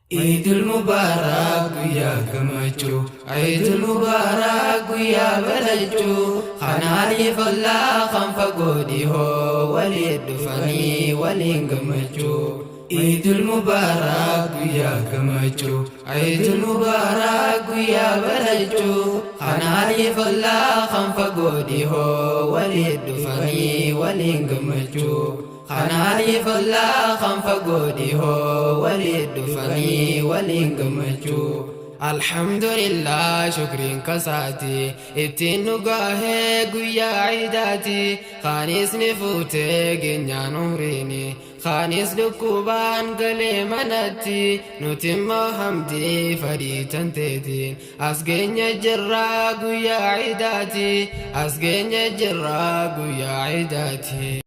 Eidul Mubarak guyyaa gammachuu, Eidul Mubarak guyyaa barachuu, kanaaniif ollaa kan fagoo dhihoo waliin dhufanii waliin gammachuu. Eidul Mubarak guyyaa gammachuu, Eidul Mubarak guyyaa barachuu, kanaaniif ollaa kan fagoo dhihoo waliin dhufanii waliin gammachuu. Kanaaniif ollaa kan fagoo dhihoo waliin dhufanii waliin gammachuu. Alhamdulillah shukriin kasaati ittiin nu gaahee guyyaa iidaati. Kaanis ni fuutee geenyaan umriini, kaanis dhukkubaan galee manatti, nuti immoo hamdii fadhii tanteetiin as geenye jirraa guyyaa iidaati, as geenye jirraa guyyaa iidaati.